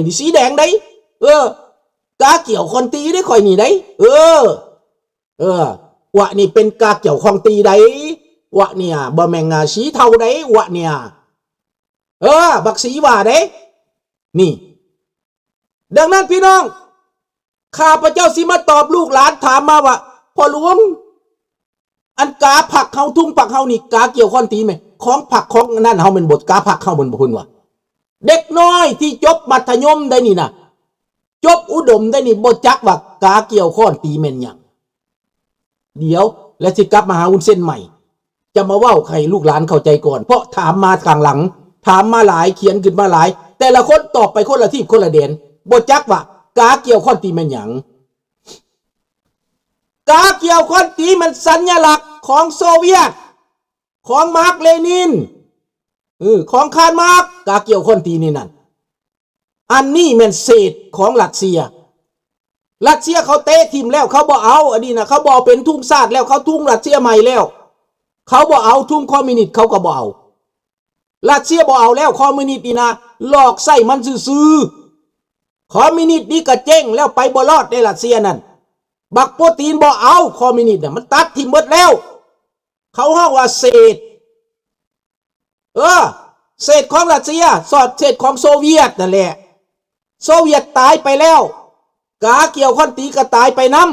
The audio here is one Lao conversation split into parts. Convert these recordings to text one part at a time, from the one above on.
ນີ້ສີແດງໃດ໋ ເອີ ກາກຽວຄອນຕີເດ້ຂ້ອຍນີ້ໃດ໋ ເອີ ເອີ ອວະນີ້ເປັນກາກຽວຄອນຕີໃດ໋ ອວະນີ້ ອາ ບໍ່ແມ່ນ ອາ ສີເທົາໃດ໋ ອວະນີ້ ເອີ ບັກສີວ່າເດ້ ນີ້. ດັ່ງນັ້ນພີ່ນ້ອງ ຂ້າພະເຈົ້າຊິມາຕອບລູກຫຼານຖາມມາວ່າ ພໍ່ຫຼວງ ອັນກາພັກເຮົາ ທຸງພັກເຮົານີ້ ກາກຽວຄອນຕີແມ່ນຂອງພັກຂອງອັນນັ້ນເຮົາແມ່ນບໍ່? ກາພັກເຮົາແມ່ນບໍ່? ເພິ່ນວ່າ ເດັກນ້ອຍທີ່ຈົບມັດທະຍົມໄດ໋ນີ້ນະ ຈົບອຸດົມໄດ້ນີ້ ບໍ່ຈັກວ່າກາກ່ຽວຄ້ອນຕີແມ່ນຫຍັງ. ດຽວ ແລະ ຊິກັບມາຫາວຸ້ນເສັ້ນໃໝ່ ຈະມາເວົ້າໃຫ້ລູກຫຼານເຂົ້າໃຈກ່ອນ ເພາະຖາມມາຂ້າງຫຼັງ ຖາມມາຫຼາຍ ຂຽນຂຶ້ນມາຫຼາຍ ແຕ່ລະຄົນຕອບໄປຄົນລະທີບຄົນລະແດນ ບໍ່ຈັກວ່າກາກ່ຽວຄ້ອນຕີແມ່ນຫຍັງ. ກາກ່ຽວຄ້ອນຕີມັນສັນຍະລັກຂອງໂຊວຽດ ຂອງມາກເລນິນ ເອີ ຂອງຄານມາກ ກາກ່ຽວຄ້ອນຕີນີ້ນັ້ນ. ອັນນີ້ແມ່ນເສດຂອງຣັດເຊຍ. ຣັດເຊຍເຂົາເຕະຖິ້ມແລ້ວ ເຂົາບໍ່ເອົາ ອັນນີ້ນະ ເຂົາບໍ່ເອົາເປັນທຸງຊາດແລ້ວ ເຂົາທຸງຣັດເຊຍໃໝ່ແລ້ວ ເຂົາບໍ່ເອົາ ທຸງຄອມມິວນິດເຂົາກໍບໍ່ເອົາ. ຣັດເຊຍບໍ່ເອົາແລ້ວ ຄອມມິວນິດນີ້ນະ ຫຼອກໃຊ້ມັນຊື່ໆ. ຄອມມິວນິດນີ້ກໍເຈັງແລ້ວ ໄປບໍ່ລອດໃນຣັດເຊຍນັ້ນ. ບັກໂປຕີນບໍ່ເອົາ ຄອມມິວນິດນະ ມັນຕັດຖິ້ມເບິດແລ້ວ. ເຂົາຮ້ອງວ່າເສດ ເອີ ເສດຂອງຣັດເຊຍ ສອດເສດຂອງໂຊວຽດນັ້ນແຫຼະ. ໂຊວຽດຕາຍໄປແລ້ວ ກາກ່ຽວຄ້ອນຕີກໍຕາຍໄປນຳ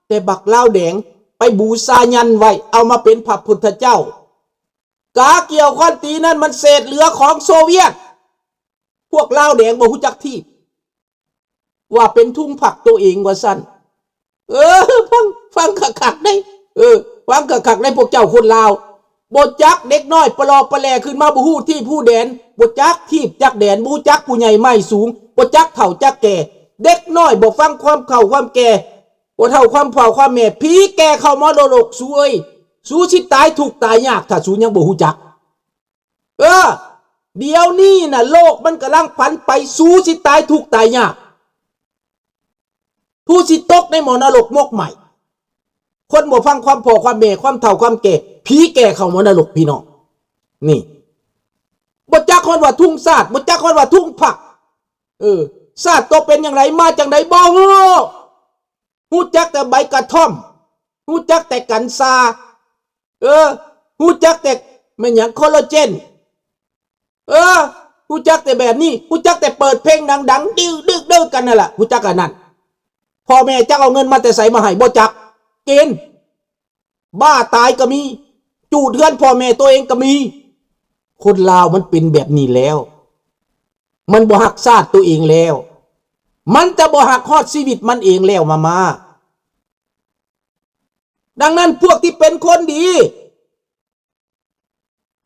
ແຕ່ບັກລາວແດງໄປບູຊາຍັນໄວ້ ເອົາມາເປັນພະພຸດທະເຈົ້າ. ກາກ່ຽວຄ້ອນຕີນັ້ນມັນເສດເຫຼືອຂອງໂຊວຽດ. ພວກລາວແດງບໍ່ຮູ້ຈັກທີບ ວ່າເປັນທຸງພັກໂຕເອງວ່າຊັ້ນ. ເອີ ຟັງ ຟັງຄັກໆເດ້ ເອີ ຟັງຄັກໆເດ້ ພວກເຈົ້າຄົນລາວ ບໍ່ຈັກເດັກນ້ອຍປະຫຼໍ່ປະແຫຼຂຶ້ນມາ ບໍ່ຮູ້ທີບຮູ້ແດນ ບໍ່ຈັກທີບຈັກແດນ ບໍ່ຮູ້ຈັກຜູ້ໃຫຍ່ໄມ້ສູງ ບໍ່ຈັກເຖົ້າຈັກແກ່. ເດັກນ້ອຍບໍ່ຟັງຄວາມເຖົ້າຄວາມແກ່ ບໍ່ເຖົ້າຄວາມພໍ່ຄວາມແມ່ ຜີແກ່ເຂົ້າມໍລະດົກ ສູເອີຍ ສູຊິຕາຍທຸກຕາຍຍາກ ຖ້າສູຍັງບໍ່ຮູ້ຈັກ. ເອີ ດຽວນີ້ນະ ໂລກມັນກຳລັງຜັນໄປ ສູຊິຕາຍທຸກຕາຍຍາກ ຜູ້ຊິຕົກໃນມໍລະດົກໝົກໄໝ້. ຄົນບໍ່ຟັງຄວາມພໍ່ຄວາມແມ່ ຄວາມເຖົ້າຄວາມແກ່ ຜີແກ່ເຂົ້າມໍລະດົກ ພີ່ນ້ອງ. ນີ້ ບໍ່ຈັກຮອດວ່າທຸງຊາດ ບໍ່ຈັກຮອດວ່າທຸງພັກ. ເອີ ຊາດໂຕເປັນຫຍັງໃດ ມາຈັ່ງໃດ ບໍ່ຮູ້. ຮູ້ຈັກແຕ່ໃບກະທ່ອມ ຮູ້ຈັກແຕ່ກັນຊາ ເອີ ຮູ້ຈັກແຕ່ແມ່ນຫຍັງ ຄໍລາເຈນ ເອີ ຮູ້ຈັກແຕ່ແບບນີ້ ຮູ້ຈັກແຕ່ເປີດເພງດັງໆ ດຶກໆ ເດີກັນນັ້ນລະ ຮູ້ຈັກອັນນັ້ນ. ພໍ່ແມ່ຈັກເອົາເງິນມາແຕ່ໃສມາໃຫ້ ບໍ່ຈັກ ກິນ ບ້າຕາຍກໍມີ ຈູດເຮືອນພໍ່ແມ່ໂຕເອງກໍມີ. ຄົນລາວມັນເປັນແບບນີ້ແລ້ວ ມັນບໍ່ຮັກຊາດໂຕເອງແລ້ວ ມັນຈະບໍ່ຮັກຮອດຊີວິດມັນເອງແລ້ວ ມາມາ. ດັ່ງນັ້ນ ພວກທີ່ເປັນຄົນດີ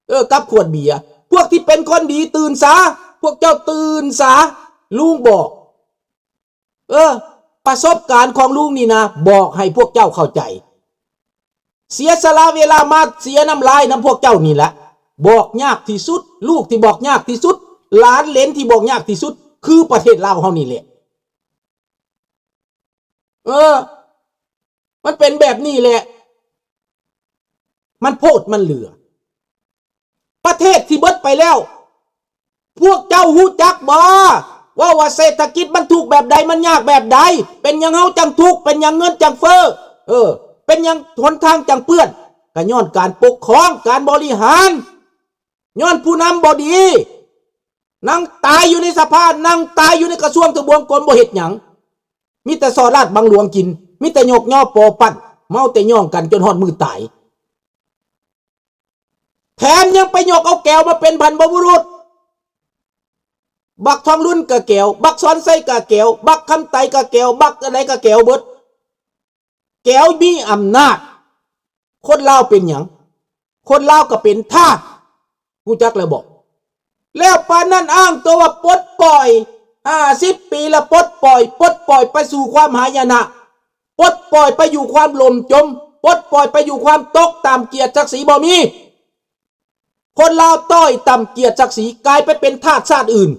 ເອີ ກັບຂວດເບຍ ພວກທີ່ເປັນຄົນດີຕື່ນສາ ພວກເຈົ້າຕື່ນສາ ລຸງບອກ ເອີ ປະສົບການຂອງລຸງນີ້ນະ ບອກໃຫ້ພວກເຈົ້າເຂົ້າໃຈ. ເສຍສະຫຼະເວລາມາເສຍນ້ຳລາຍນຳພວກເຈົ້ານີ້ແຫຼະ. ບອກຍາກທີ່ສຸດ ລູກທີ່ບອກຍາກທີ່ສຸດ ຫຼານເຫຼນທີ່ບອກຍາກທີ່ສຸດ ຄືປະເທດລາວເຮົານີ້ແຫຼະ. ເອີ ມັນເປັນແບບນີ້ແຫຼະ ມັນໂພດມັນເຫຼືອ. ປະເທດທີ່ເບິດໄປແລ້ວ ພວກເຈົ້າຮູ້ຈັກບໍ່ ເວົ້າວ່າເສດຖະກິດມັນທຸກແບບໃດ ມັນຍາກແບບໃດ ເປັນຫຍັງເຮົາຈັ່ງທຸກ ເປັນຫຍັງເງິນຈັ່ງເຟີ້ ເອີ ເປັນຫຍັງຫົນທາງຈັ່ງເປື້ອນ ກໍຍ້ອນການປົກຄອງ ການບໍລິຫານ ຍ້ອນຜູ້ນຳບໍ່ດີ. ນັ່ງຕາຍຢູ່ໃນສະພາ ນັ່ງຕາຍຢູ່ໃນກະຊວງທະບວງກົມ ບໍ່ເຮັດຫຍັງ ມີແຕ່ສໍ້ລາດບັງຫຼວງກິນ ມີແຕ່ຍົກຍໍປໍປັ້ນ ເມົາແຕ່ຍ້ອງກັນຈົນຮອດມື້ຕາຍ. ແຖມຍັງໄປຍົກເອົາແກວມາເປັນບັນພະບຸລຸດ ບັກທອງລຸນກະແກວ ບັກສອນໄຊກະແກວ ບັກຄຳໄຕກະແກວ ບັກອັນໃດກະແກວເບິດ ແກວມີອຳນາດ. ຄົນລາວເປັນຫຍັງ? ຄົນລາວກໍເປັນທາດ ຮູ້ຈັກແລ້ວບໍ່? ແລ້ວປານນັ້ນອ້າງຕົວວ່າປົດປ່ອຍ ຫ້າສິບປີລະປົດປ່ອຍ ປົດປ່ອຍໄປສູ່ຄວາມຫາຍະນະ ປົດປ່ອຍໄປຢູ່ຄວາມຫຼົ່ມຈົມ ປົດປ່ອຍໄປຢູ່ຄວາມຕົກຕ່ຳກຽດສັກສີບໍ່ມີ. ຄົນລາວຕ້ອຍຕ່ຳກຽດສັກສີ ກາຍໄປເປັນທາດຊາດອື່ນ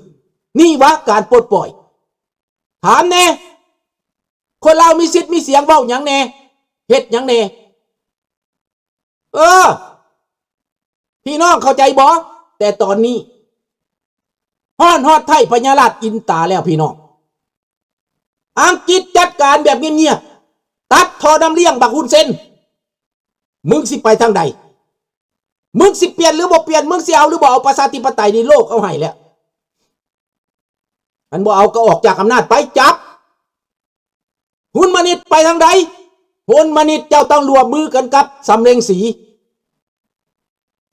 ນີ້ຫວາການປົດປ່ອຍ? ຖາມແດ່ ຄົນລາວມີສິດມີສຽງເວົ້າຫຍັງແດ່ ເຮັດຫຍັງແດ່? ເອີ ພີ່ນ້ອງເຂົ້າໃຈບໍ່? ແຕ່ຕອນນີ້ ຮ້ອນຮອດໄທພະຍາລາດອິນຕາແລ້ວພີ່ນ້ອງ. ອັງກິດຈັດການແບບງຽບໆ ຕັດທໍ່ນ້ຳລ້ຽງບັກຮຸນເຊັນ. ມຶງຊິໄປທາງໃດ? ມຶງຊິປ່ຽນຫຼືບໍ່ປ່ຽນ? ມຶງຊິເອົາຫຼືບໍ່ເອົາ? ປະຊາທິປະໄຕນີ້ໂລກເອົາໃຫ້ແລ້ວ. ຄັນບໍ່ເອົາກໍອອກຈາກອຳນາດໄປ. ຈັບຮຸນມະນິດໄປທາງໃດ? ຮຸນມະນິດເຈົ້າຕ້ອງຮ່ວມມືກັນກັບສຳເລັງສີ.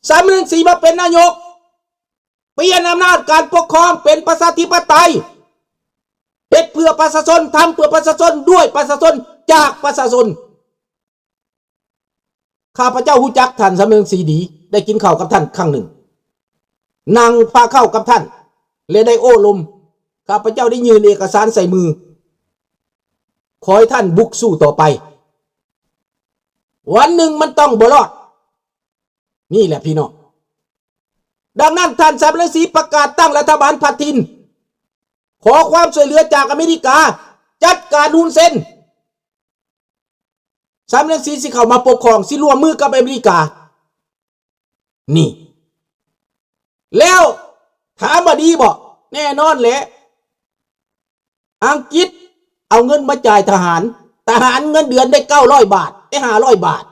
ສຳເລັງສີມາເປັນນາຍົກ. ປ່ຽນອຳນາດການປົກຄອງເປັນປະຊາທິປະໄຕ. ເຮັດເພື່ອປະຊາຊົນ, ທຳເພື່ອປະຊາຊົນ, ດ້ວຍປະຊາຊົນ, ຈາກປະຊາຊົນ. ຂ້າພະເຈົ້າຮູ້ຈັກທ່ານສຳເລັງສີດີ, ໄດ້ກິນເຂົ້າກັບທ່ານຄັ້ງໜຶ່ງ, ນັ່ງພາເຂົ້າກັບທ່ານ ແລະ ໄດ້ໂອ້ລົມ. ຂ້າພະເຈົ້າໄດ້ຍື່ນເອກະສານໃສ່ມື. ຂໍໃຫ້ທ່ານບຸກສູ້ຕໍ່ໄປ. ວັນໜຶ່ງມັນຕ້ອງບໍ່ລອດ. ນີ້ແຫຼະພີ່ນ້ອງ. ດັ່ງນັ້ນທ່ານສຳເລັງສີປະກາດຕັ້ງລັດຖະບານພັດຖິ່ນ, ຂໍຄວາມຊ່ວຍເຫຼືອຈາກອາເມລິກາ, ຈັດການຮຸນເຊັນ. ສຳເລັງສີຊິເຂົ້າມາປົກຄອງ, ຊິຮ່ວມມືກັບອາເມລິກາ. ນີ້ ແລ້ວຖາມວ່າດີບໍ່? ແນ່ນອນແຫຼະ. ອັງກິດເອົາເງິນມາຈ່າຍທະຫານ, ທະຫານເງິນເດືອນໄດ້ເກົ້າຮ້ອຍບາດ, ໄດ້ຫ້າຮ້ອຍບາດ.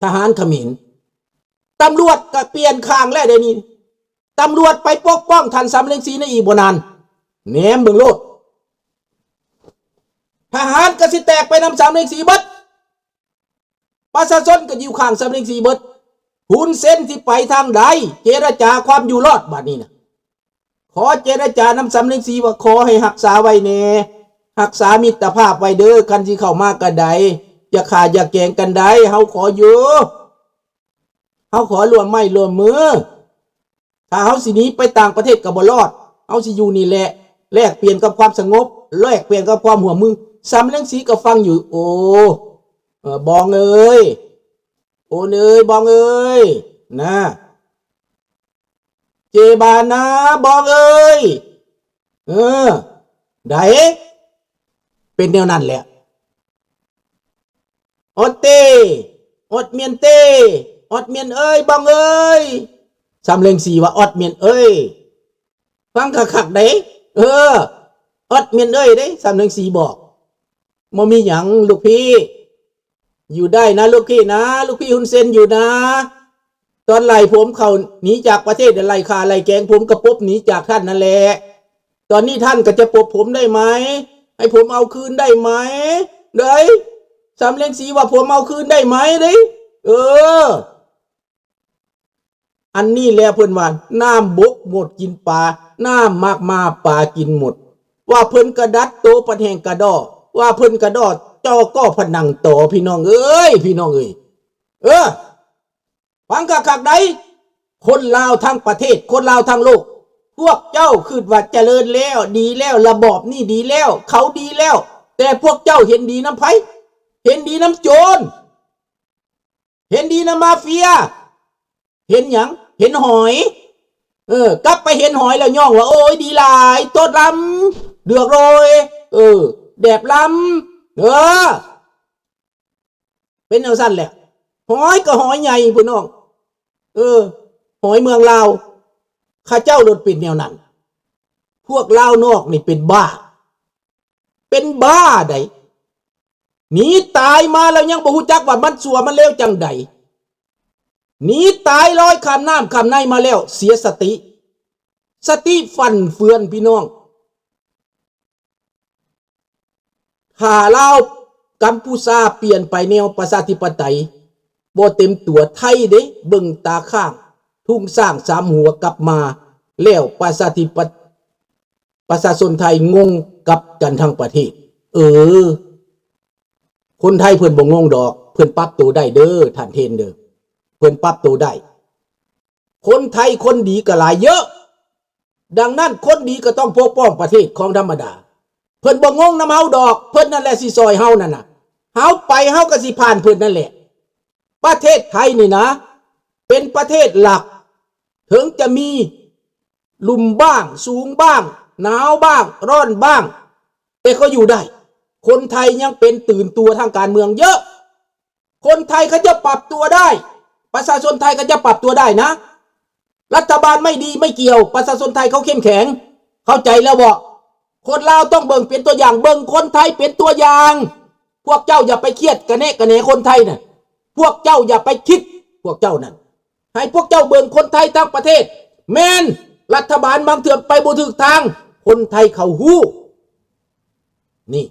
ທະຫານຂະເໝນ, ຕຳຫຼວດກໍປ່ຽນຂ້າງແລ້ວດຽວນີ້. ຕຳຫຼວດໄປປົກປ້ອງທ່ານສຳເລັງສີໃນອີກບໍ່ນານ. ແນມເບິ່ງໂລດ. ທະຫານກໍຊິແຕກໄປນຳສຳເລັງສີເບິດ. ປະຊາຊົນກໍຢູ່ຂ້າງສຳເລັງສີເບິດ. ຮຸນເຊັນຊິໄປທາງໃດ? ເຈລະຈາຄວາມຢູ່ລອດບາດນີ້ນະ. ຂໍເຈລະຈານຳສຳເລັງສີວ່າ ຂໍໃຫ້ຮັກສາໄວ້ແດ່, ຮັກສາມິດຕະພາບໄວ້ເດີ້. ຄັນຊິເຂົ້າມາກໍໄດ້, ຢ່າຂ້າຢ່າແກງກັນໄດ໋, ເຮົາຂໍຢູ່, ເຮົາຂໍຮ່ວມໄມ້ຮ່ວມມື. ຖ້າເຮົາຊິໜີໄປຕ່າງປະເທດກໍບໍ່ລອດ, ເຮົາຊິຢູ່ນີ້ແຫຼະ, ແລກປ່ຽນກັບຄວາມສະຫງົບ, ແລກປ່ຽນກັບຄວາມຮ່ວມມື. ສຳເລັງສີກໍຟັງຢູ່. ໂອ້ ເອີ ບອງເອີຍ, ໂອນເອີຍ, ບອງເອີຍ ນະ, ເຈບານາ, ບອງເອີຍ. ເອີ ໃດ ເປັນແນວນັ້ນແຫຼະ. ອອດເຕ, ອອດມຽນເຕ, ອອດມຽນເອີຍ, ບອງເອີຍ. ສຳເລັງສີວ່າ ອອດມຽນເອີຍ. ຟັງຄັກໆເດ້. ເອີ ອອດມຽນເອີຍເດ້, ສຳເລັງສີບອກ. ບໍ່ມີຫຍັງລູກພີ່, ຢູ່ໄດ້ນະລູກພີ່ນະ, ລູກພີ່ຮຸນເຊັນຢູ່ນະ. ຕອນໄລ່ຜົມເຂົ້າໜີຈາກປະເທດ, ໄລ່ຂ້າໄລ່ແກງ, ຜົມກໍປົບໜີຈາກທ່ານນັ້ນແຫຼະ. ຕອນນີ້ທ່ານກໍຈະປົບຜົມໄດ້ໄໝ? ໃຫ້ຜົມເອົາຄືນໄດ້ໄໝ? ເດ້ ສຳເລັງສີວ່າ ຜົມເອົາຄືນໄດ້ໄໝເດ້? ເອີ ອັນນີ້ແຫຼະເພິ່ນວ່າ ນ້ຳບົກໝົດກິນປາ, ນ້ຳໝາກມ້າປາກິນໝົດ. ວ່າເພິ່ນກະດັດໂຕປານແຫ້ງກະດໍ້, ວ່າເພິ່ນກະດໍ້ ຈໍກໍພະນັງຕໍ່. ພີ່ນ້ອງເອີຍ, ພີ່ນ້ອງເອີຍ, ເອີ ຟັງຄັກໆໃດ໋. ຄົນລາວທັງປະເທດ, ຄົນລາວທັງໂລກ, ພວກເຈົ້າຄິດວ່າຈະເລີນແລ້ວ, ດີແລ້ວ, ລະບອບນີ້ດີແລ້ວ, ເຂົາດີແລ້ວ, ແຕ່ພວກເຈົ້າເຫັນດີນຳໃຜ? ເຫັນດີນຳໂຈນ, ເຫັນດີນຳມາເຟຍ. ເຫັນຫຍັງ? ເຫັນຫອຍ. ເອີ ກັບໄປເຫັນຫອຍແລ້ວຍ້ອງວ່າ ໂອ້ຍ ດີຫຼາຍ, ໂຕດລຳ, ເດືອກໂລຍ, ເອີ ແດບລຳ. ເອີ ເປັນຈັ່ງຊັ້ນແຫຼະ. ຫອຍກໍຫອຍໃຫຍ່ພຸ້ນນ້ອງ. ເອີ ຫອຍເມືອງລາວ ເຂົາເຈົ້າໂລດເປັນແນວນັ້ນ. ພວກລາວນອກນີ້ເປັນບ້າ, ເປັນບ້າໃດ໋. ໜີຕາຍມາແລ້ວຍັງບໍ່ຮູ້ຈັກວ່າມັນຊົ່ວມັນເລວຈັ່ງໃດ. ໜີຕາຍລອຍຂ້າມນ້ຳຂ້າມໃນມາແລ້ວເສຍສະຕິ, ສະຕິຟັ່ນເຟືອນ ພີ່ນ້ອງ. ຖ້າລາວກຳປູຊາປ່ຽນໄປແນວປະຊາທິປະໄຕບໍ່ເຕັມຕົວ, ໄທເດ້ ເບິ່ງຕາຄ້າງ, ທຸງຊ້າງສາມຫົວກັບມາແລ້ວ, ປະຊາທິປະ ປະຊາຊົນໄທງົງກັບກັນທັງປະເທດ. ເອີ ຄົນໄທເພິ່ນບໍ່ງົງດອກ, ເພິ່ນປັບໂຕໄດ້ເດີທ່ານເທນເດີ, ເພິ່ນປັບໂຕໄດ້. ຄົນໄທຄົນດີກໍຫຼາຍເຍີະ, ດັ່ງນັ້ນຄົນດີກໍຕ້ອງປົກປ້ອງປະເທດຂອງທຳມະດາ. ເພິ່ນບໍ່ງົງນຳເຮົາດອກ, ເພິ່ນນັ້ນແຫຼະຊິຊ່ອຍເຮົານັ້ນນະ. ເຮົາໄປເຮົາກໍຊິຜ່ານເພິ່ນນັ້ນແຫຼະ. ປະເທດໄທນີ້ນະ ເປັນປະເທດຫຼັກ, ເຖິງຈະມີລຸ່ມບ້າງ, ສູງບ້າງ, ໜາວບ້າງ, ຮ້ອນບ້າງ, ແຕ່ກໍຢູ່ໄດ້. ຄົນໄທຍັງເປັນຕື່ນຕົວທາງການເມືອງເຍີະ. ຄົນໄທເຂົາເຈົ້າປັບຕົວໄດ້, ປະຊາຊົນໄທເຂົາເຈົ້າປັບຕົວໄດ້ນະ. ລັດຖະບານໄມ່ດີໄມ່ກ່ຽວ, ປະຊາຊົນໄທເຂົາເຂັ້ມແຂງ. ເຂົ້າໃຈແລ້ວບໍ່? ຄົນລາວຕ້ອງເບິ່ງເປັນຕົວຢ່າງ, ເບິ່ງຄົນໄທເປັນຕົວຢ່າງ. ພວກເຈົ້າຢ່າໄປຄຽດກະແນະກະແໜຄົນໄທນັ້ນ, ພວກເຈົ້າຢ່າໄປຄິດ ພວກເຈົ້ານັ້ນ. ໃຫ້ພວກເຈົ້າເບິ່ງຄົນໄທທັງປະເທດ. ແມ່ນລັດຖະບານບາງເທື່ອໄປບໍ່ຖືກທາງ, ຄົນໄທເຂົາຮູ້ ນີ້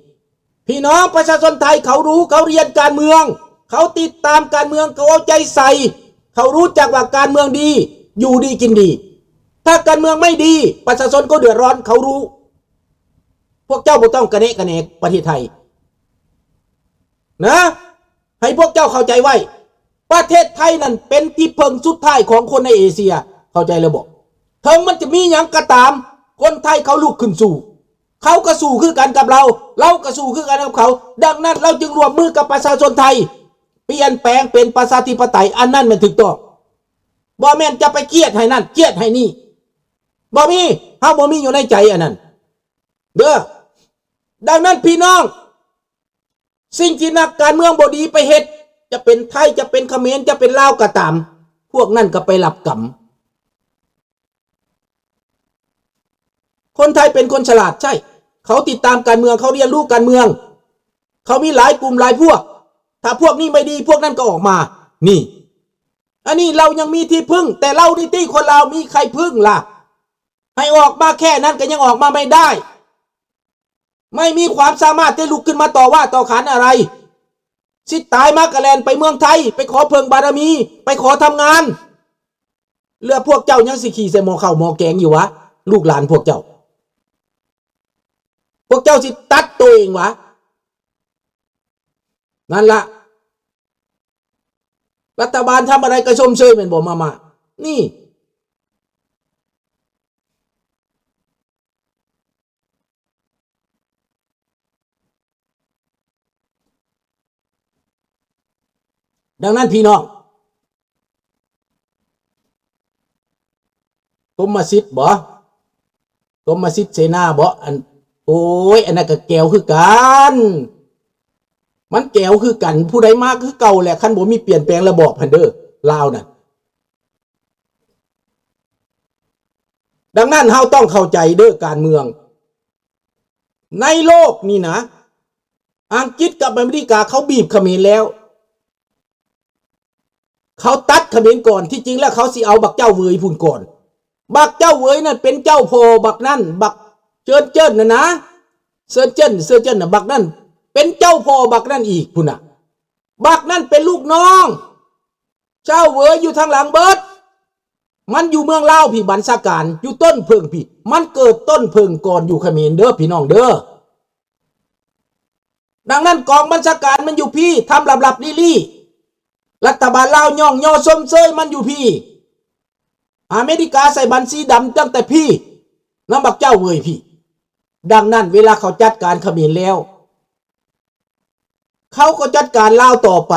ພີ່ນ້ອງປະຊາຊົນໄທເຂົາຮູ້, ເຂົາຮຽນການເມືອງ, ເຂົາຕິດຕາມການເມືອງ, ເຂົາເອົາໃຈໃສ່, ເຂົາຮູ້ຈັກວ່າການເມືອງດີ, ຢູ່ດີກິນດີ. ຖ້າການເມືອງໄມ່ດີ, ປະຊາຊົນກໍເດືອດຮ້ອນ, ເຂົາຮູ້. ພວກເຈົ້າບໍ່ຕ້ອງກະແນະກະແໜປະເທດໄທນະ, ໃຫ້ພວກເຈົ້າເຂົ້າໃຈໄວ້. ປະເທດໄທນັ້ນເປັນທີ່ເພິ່ງສຸດທ້າຍຂອງຄົນໃນເອເຊຍ, ເຂົ້າໃຈແລ້ວບໍ່? ເຖິງມັນຈະມີຫຍັງກໍຕາມ, ຄົນໄທເຂົາລຸກຂຶ້ນສູ້. ເຂົາກໍສູ້ຄືກັນກັບລາວ, ລາວກໍສູ້ຄືກັນກັບເຂົາ. ດັ່ງນັ້ນລາວຈຶ່ງຮ່ວມມືກັບປະຊາຊົນໄທ, ປ່ຽນແປງເປັນປະຊາທິປະໄຕ, ອັນນັ້ນແມ່ນຖືກຕ້ອງ. ບໍ່ແມ່ນຈະໄປກຽດໃຫ້ນັ້ນ, ກຽດໃຫ້ນີ້. ບໍ່ມີ, ເຮົາບໍ່ມີຢູ່ໃນໃຈອັນນັ້ນເດີ້. ດັ່ງນັ້ນພີ່ນ້ອງ, ສິ່ງທີ່ນັກການເມືອງບໍ່ດີໄປເຮັດ, ຈະເປັນໄທ, ຈະເປັນຂະເໝນ, ຈະເປັນລາວກໍຕາມ, ພວກນັ້ນກໍໄປຮັບກຳ. ຄົນໄທເປັນຄົນສະຫຼາດ, ໃຊ່, ເຂົາຕິດຕາມການເມືອງ, ເຂົາຮຽນຮູ້ການເມືອງ, ເຂົາມີຫຼາຍກຸ່ມຫຼາຍພວກ. ຖ້າພວກນີ້ໄມ່ດີ, ພວກນັ້ນກໍອອກມາ. ນີ້ ອັນນີ້ລາວຍັງມີທີ່ເພິ່ງ, ແຕ່ລາວນິຕິຄົນລາວມີໃຜເພິ່ງລະ? ໃຫ້ອອກມາແຄ່ນັ້ນກໍຍັງອອກມາໄມ່ໄດ້. ໄມ່ມີຄວາມສາມາດທີ່ລຸກຂຶ້ນມາຕໍ່ວ່າຕໍ່ຂານອະໄລ. ຊິຕາຍມາກໍແລ່ນໄປເມືອງໄທ, ໄປຂໍເພິ່ງບາລະມີ, ໄປຂໍທຳງານ. ແລ້ວພວກເຈົ້າຍັງຊິຂີ້ໃສ່ໝໍ້ເຂົ້າໝໍ້ແກງຢູ່ຫວາ? ລູກຫຼານພວກເຈົ້າ, ພວກເຈົ້າຊິຕັດໂຕເອງຫວາ? ນັ້ນລະ, ລັດຖະບານທຳອະໄລກໍຊົມເຊີຍແມ່ນບໍ່? ມາ ມາ ນີ້. ດັ່ງນັ້ນພີ່ນ້ອງ, ກົມມະສິດບໍ? ກົມມະສິດເສນາບໍ? ອັນ ໂອ້ຍ, ອັນນັ້ນກໍແກວຄືກັນ, ມັນແກວຄືກັນ, ຜູ້ໃດມາຄືເກົ່າແຫຼະ, ຄັນບໍ່ມີປ່ຽນແປງລະບອບຫັ້ນເດີ້ ລາວນັ້ນ. ດັ່ງນັ້ນເຮົາຕ້ອງເຂົ້າໃຈເດີ້ ການເມືອງໃນໂລກນີ້ນະ, ອັງກິດກັບອາເມລິກາເຂົາບີບຂະເໝນແລ້ວ, ເຂົາຕັດຂະເໝນກ່ອນ, ທີ່ຈິງແລ້ວເຂົາຊິເອົາບັກເຈົ້າເຫວີຍພຸ້ນກ່ອນ. ບັກເຈົ້າເຫວີຍນັ້ນເປັນເຈົ້າພໍ່ບັກນັ້ນ, ບັກເຈີນເຈີນນັ້ນນະ, ເຊີນເຈີນ, ເຊີນເຈີນນະ, ບັກນັ້ນເປັນເຈົ້າພໍ່ບັກນັ້ນອີກພຸ້ນນະ. ບັກນັ້ນເປັນລູກນ້ອງ ເຈົ້າເຫວີຍຢູ່ທາງຫຼັງເບິດ. ມັນຢູ່ເມືອງລາວພີ້, ບັນຊາການຢູ່ຕົ້ນເຜິ້ງພີ້, ມັນເກີດຕົ້ນເຜິ້ງກ່ອນຢູ່ຂະເໝນເດີ້ ພີ່ນ້ອງເດີ້. ດັ່ງນັ້ນກອງບັນຊາການມັນຢູ່ພີ້, ທຳລັບໆລີ້ໆ. ລັດຖະບານລາວຍ້ອງຍໍຊົມເຊີຍມັນຢູ່ພີ້. ອາເມລິກາໃສ່ບັນສີດຳຕັ້ງແຕ່ພີ້, ນຳບັກເຈົ້າເຫວີຍພີ້. ດັ່ງນັ້ນເວລາເຂົາຈັດການຂະເໝນແລ້ວ, ເຂົາກໍຈັດການລາວຕໍ່ໄປ.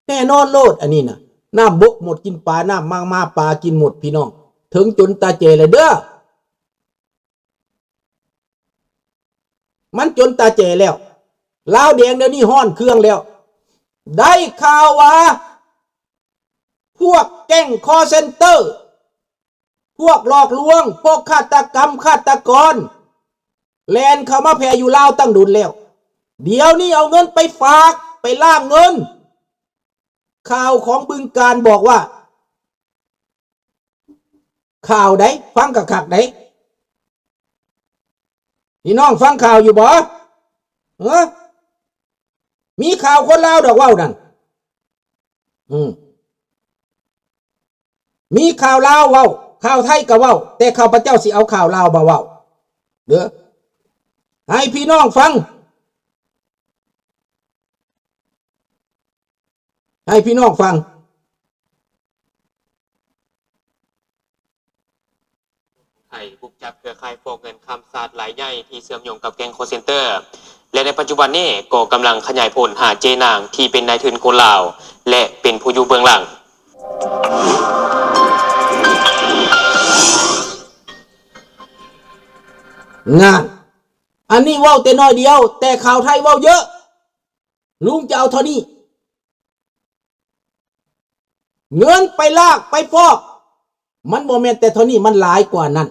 ແນ່ນອນໂລດ ອັນນີ້ນະ, ນ້ຳບົກໝົດກິນປາ, ນ້ຳມັງມາປາກິນໝົດ ພີ່ນ້ອງ, ເຖິງຈົນຕາແຈແລ້ວເດີ້. ມັນຈົນຕາແຈແລ້ວ. ລາວແດງດຽວນີ້ຮ້ອນເຄືອງແລ້ວ. ໄດ້ຂ່າວວ່າພວກແກ້ງຄໍເຊັນເຕີ, ພວກຫຼອກລວງ, ພວກຄາດຕະກຳ, ຄາດຕະກອນ ແລ່ນເຂົ້າມາແຜ່ຢູ່ລາວຕັ້ງດົນແລ້ວ. ດຽວນີ້ເອົາເງິນໄປຝາກ, ໄປລ້າງເງິນ. ຂ່າວຂອງບຶງການບອກວ່າ, ຂ່າວໃດ? ຟັງຄັກໆໃດ. ພີ່ນ້ອງຟັງຂ່າວຢູ່ບໍ່? ເອີ? ມີຂ່າວຄົນລາວດອກເວົ້ານັ້ນ. ອືມ. ມີຂ່າວລາວເວົ້າ, ຂ່າວໄທກໍເວົ້າ, ແຕ່ຂ້າພະເຈົ້າຊິເອົາຂ່າວລາວມາເວົ້າເດີ້. ໃຫ້ພີ່ນ້ອງຟັງ. ໃຫ້ພີ່ນ້ອງຟັງ. ໄທບຸກຈັບເຄືອຂ່າຍຟອກເງິນຂ້າມຊາດລາຍໃຫຍ່ທີ່ເຊື່ອມໂຍງກັບແກ້ງຄໍເຊັນເຕີ ແລະ ໃນປັດຈຸບັນນີ້ກໍກຳລັງຂະຫຍາຍຜົນຫາເຈ້ນາງທີ່ເປັນນາຍທຶນຄົນລາວ ແລະ ເປັນຜູ້ຢູ່ເບື້ອງຫຼັງ. ນານ ອັນນີ້ເວົ້າແຕ່ໜ້ອຍດຽວ, ແຕ່ຂ່າວໄທເວົ້າເຍີະ. ລຸງຈະເອົາເທົ່ານີ້. ເງິນໄປລາກໄປຟອກ ມັນບໍ່ແມ່ນແຕ່ເທົ່ານີ້ ມັນຫຼາຍກວ່ານັ້ນ.